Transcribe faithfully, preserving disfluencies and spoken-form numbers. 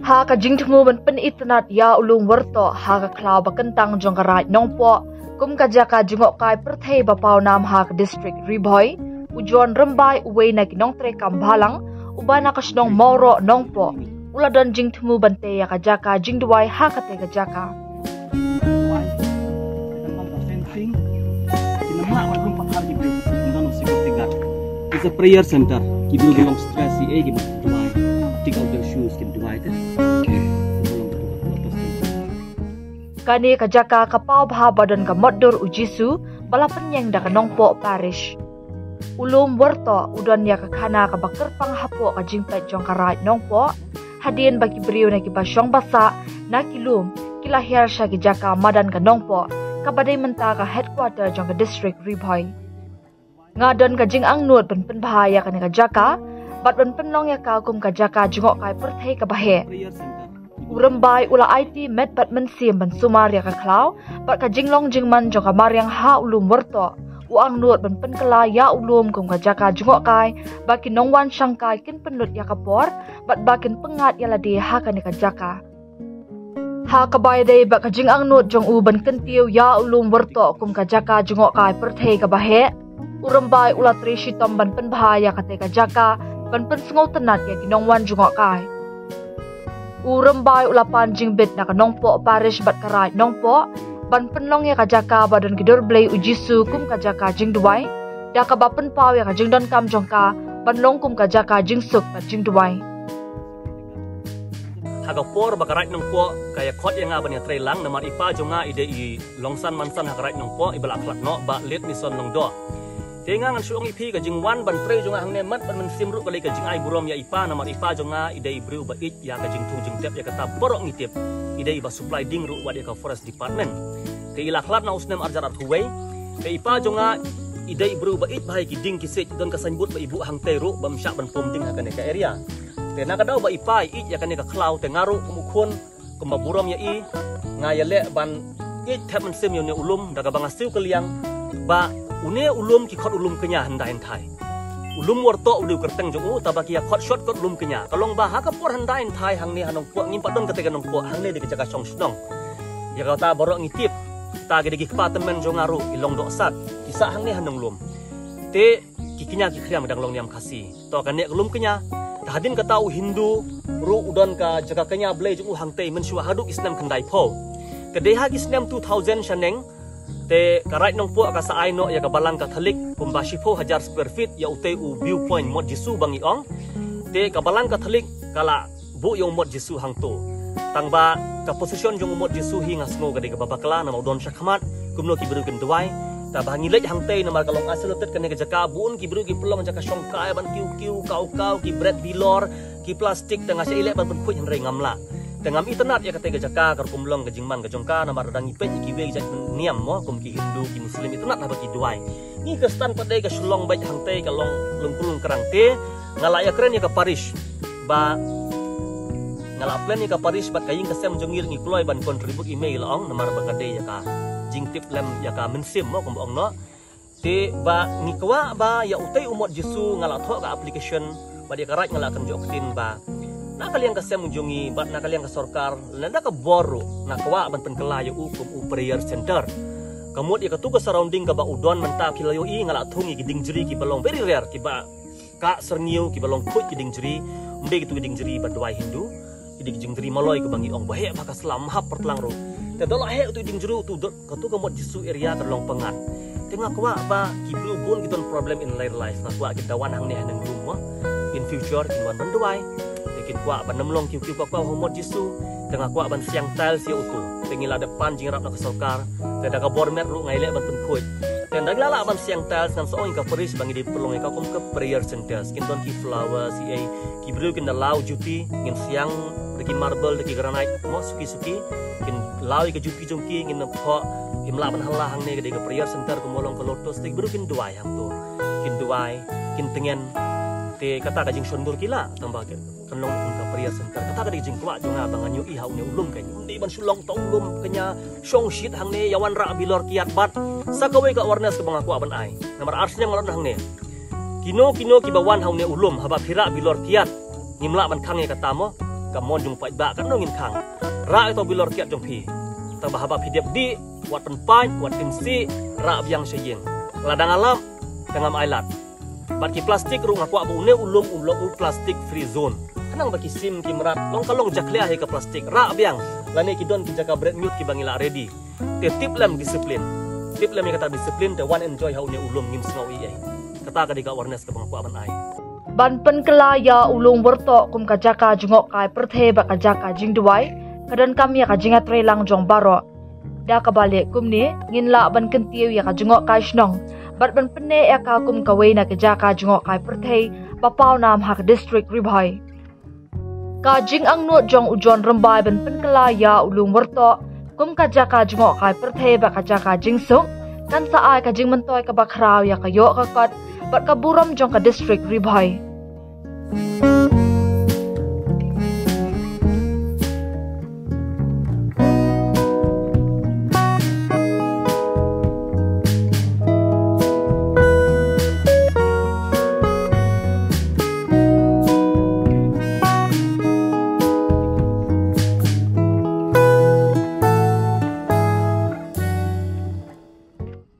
Ha ka jingthmu ban pynitynnad ïa u lum Wyrtoh ha ka khlaw ba kyntang jong ka Raid Nongpoh kum ka jaka jngohkai pyrthei ba pawnam ha ka district Ri Bhoi, u John Rymbai, uwei na ki nongtrei kam bhalang uba na ka shnong Mawroh Nongpoh, u la don jingthmu ban tei ïa ka jaka jingduwai ha katei ka jaka. It's a prayer center. Ki briew ki long stress, ki ei ki duwai. Take out their shoes, kin duwai te. Kane ka jaka ka paw bha ba don ka mot dur u Jisu ba la pynïeng da ka Nongpoh Parish. U lum Wyrtoh u don ïa ka khana kaba kyrpang hapoh ka jingpeit jong ka Raid Nongpoh. Hadien ba ki briew na kiba shong ba sah na ki lum ki la hiar sha ki jaka madan ka Nongpoh, kaba dei mynta ka headquarter jong ka district Ri Bhoi. Nga don ka jingangnud ban pynbha ïa kane ka jaka bad ban pynlong ïa ka kum ka jaka jngohkai pyrthei kaba heh. U Rymbai u la aiti met bad mynsiem ban sumar ïa ka khlaw bad ka jinglong jingman jong ka mariang ha u lum Wyrtoh. U angnud ban pynkylla ïa u lum kum ka jaka jngohkai ba ki nongwan shangkai kin pynlut ïa ka por bad ba kin pynngat ïa lade ha kane ka jaka. Ha kaba ïadei bad ka jingangnud jong u ban kyntiew ïa u lum Wyrtoh kum ka jaka jngohkai pyrthei kaba heh, u Rymbai u la trei shitom ban pynbha ïa katei ka jaka ban pynsngewtynnad ïa ki nongwan jngohkai. U Rymbai u la pan jingbit na ka Nongpoh Parish bad ka Raid Nongpoh ban pynlong ïa ka jaka ba don ki dur Blei u Jisu kum ka jaka jingduwai, da kaba pynpaw ïa ka jingdonkam jong ka ban long kum ka jaka jingsuk bad jingduwai. Ha ka por ba ka Raid Nongpoh ka ïakhot ïa nga ban ïatrei lang, namar i pa jong nga i dei i longsan mansan ha ka Raid Nongpoh, iba la khlad noh, Bah Late Nison Lyngdoh. Te nga ngan shu ong ïa phi, ka jingwan ban trei jong nga hangne mat bad mynsiem ruh ka lei ka jingai burom ïa i pa, namar i pa jong nga i dei i briew ba ïeit ïa ka jingthung jingtep ïa kata baroh ngi tip. I dei iba supply ding ruh wat ïa ka Forest Department. Te i la khlad na u snem arhajar arphew wei. Te i pa jong nga i dei i briew ba ïeit bha ïa ki ding ki siej, don ka signboard ba i buh hangtei ruh ba ym shah ban pom ding ha kane ka area. Te na ka daw ba i pa i ïeit ïa kane ka khlaw, te nga ruh kum u khun, kumba burom ïa i, nga ïaleh ban ïeit thep mynsiem ïa une u lum, da kaba nga siew kylliang ba une u lum ki khot u lum kñia hyndai hynthai. U lum Wyrtoh u dei u kyrteng jong u, tangba ki ïakhot shortcut lum kñia. Ka long ba ha ka por hyndai hynthai hangne ha Nongpoh ngim pat don katei ka Nongpoh, hangne dei ka jaka shong shnong. Ïa kata baroh ngi tip, ta ki dei ki kpa tymmen jong nga ruh, i Lyngdoh Sat, ki sah hangne ha Nonglum. Te ki kñia ki khriam dang long niam Khasi. To kane ka lum kñia, te hadien kata u Hindu ruh u don ka jaka kñia blei jong u hangtei mynshuwa haduh ki snem khyndaiphew. Te dei ha ki snem two thousand shaneng, te ka Raid Nongpoh ka sa ai noh ïa ka balang Katholik kumba shiphew hajar square feet ïa utei u view point Mot Jisu ba ngi ong. Te ka balang Katholik ka la buh ïa u Mot Jisu hangto. Tangba ka position jong u Mot Jisu hi nga sngew ka dei kaba bakla, namar u don shakhmat, kumno ki briew kin duwai. Tangba ngi leit hangtei namar ka long isolated kane ka jaka, bun ki briew ki pynlong jaka shongkai ban kiew kiew, kaw kaw, ki bret bilor, ki plastik, te nga shah ïaleh ban pynkhuid hynrei ngam lah. Te ngam itynnad ïa katei ka jaka, ka rukom long ka jingman ka jong ka, namar lada ngi peit ïa kiwei ki jait niam mo, kum ki Hindu, ki Muslim, itynnad haba ki duwai. Ngi Khristan pat dei ka shu long beit hangtei, ka long lyngkhuh lyngkrang te, nga la ïakren ïa ka parish ba nga la plan ïa ka parish bad ka ïing ka sem jong ngi ruh ngi kloi ban contribute i mei, la ong, namar ba ka dei ïa ka jingtip lem ïa ka mynsiem mo, kumba ong noh. Te ba ngi kwah ba ïa utei u Mot Jisu nga la thoh ka application bad ïa ka Raid nga la kynjoh ktien ba na ka liang ka sem jong ngi bad na ka liang ka sorkar lane da ka bor ruh nga kwah ban pynkylla ïa u kum u prayer center. Ka mut ïa katu ka surrounding kaba u don mynta ki la ïohi, nga la thung ïa ki dieng jri kiba long very rare, kiba kah syrngiew, kiba long khuid ki dieng jri, ym dei kitu ki dieng jri ba duwai Hindu, ki dei ki dieng jri Maloi kaba ngi ong ba heh bha, ka sla ym hap pyrtlang ruh. Te da la heh utu dieng jri, utu dot katu ka Mot Jisu area ka long pyngngad. Te nga kwah ba ki briew bun ki don problem in their life, nga kwah kin da wan hangne ha Nonglum mo, in future kin wan ban duwai. Te kin kwah ban ym long kiew kiew kwah kwah ha u Mot Jisu. Te nga kwah ban siang tiles ïa utu. Te ngi la dep pan jingïarap na ka sorkar. Te da ka bor met ruh nga ïaleh ban pynkhuid. Te ynda ngi la lah ban siang tiles ngan sa ong ïa ka parish ba ngi dei pynlong ïa ka kum ka prayer centers. Kin don ki flowers, ïa ki briew kin da law juti, ngin siang da ki marble, da ki granite mo, suki suki. Kin law ïa ka juti jong ki, ngin ym phoh, im lah ban hala hangne ka dei ka prayer center, kumba long ka lotus, te ki briew kin duwai hangto. Kin duwai, kin tngen. Te kata ka jingshon dur ki lah, tangba ka kan long kum ka prayer center. Kata ka dei ka jingkwah jong nga ba ngan ïohi ha une u lum kñia. Ym dei ban shu long tang u lum kñia shong shit hangne, ïa wanrah bilor kiad bad sa kawei ka awareness kaba nga kwah ban ai. Namar ar snem nga la don hangne. Kino kino kiba wan ha une u lum, haba phi rah bilor kiad, ngim lah ban khang ïa kata mo. ka mon jong paidbah, katno ngin khang. Rah ïa uto u bilor kiad jong phi. Tang ba haba phi dep dih, wat pynpait, wat pynsi, rah biang sha ïing. Lada nga lap, tang ngam ailad. Bad ki plastik ruh nga kwah ba une u lum u long u plastic free zone. Khnang ba ki sim ki mrad, long ka long jakhlia hi ka plastik, rah biang. Lane ki don ki jaka bret miut kiba ngi lah ready. Te tip lem disiplin. Tip lem ïa kata disiplin, te wan enjoy ha une u lum, ngim sngew ei ei. Kata ka dei ka awareness kaba nga kwah ban ai. Ban pynkylla ïa u Lum Wyrtoh kum ka jaka jngohkai pyrthei bad ka jaka jingduwai, ka donkam ïa ka jingïatreilang jong baroh. Da kaba leh kumne, ngin lah ban kyntiew ïa ka jngohkai shnong bad ban pynneh ïa ka kum kawei na ki jaka jngohkai pyrthei ba paw nam ha ka district Ri Bhoi. Ka jingangnud jong u John Rymbai ban pynkylla ïa u Lum Wyrtoh kum ka jaka jngohkai pyrthei bad ka jaka jingsuk, kan sa ai ka jingmyntoi kaba khraw ïa ka ïoh ka kot bad ka burom jong ka district Ri Bhoi.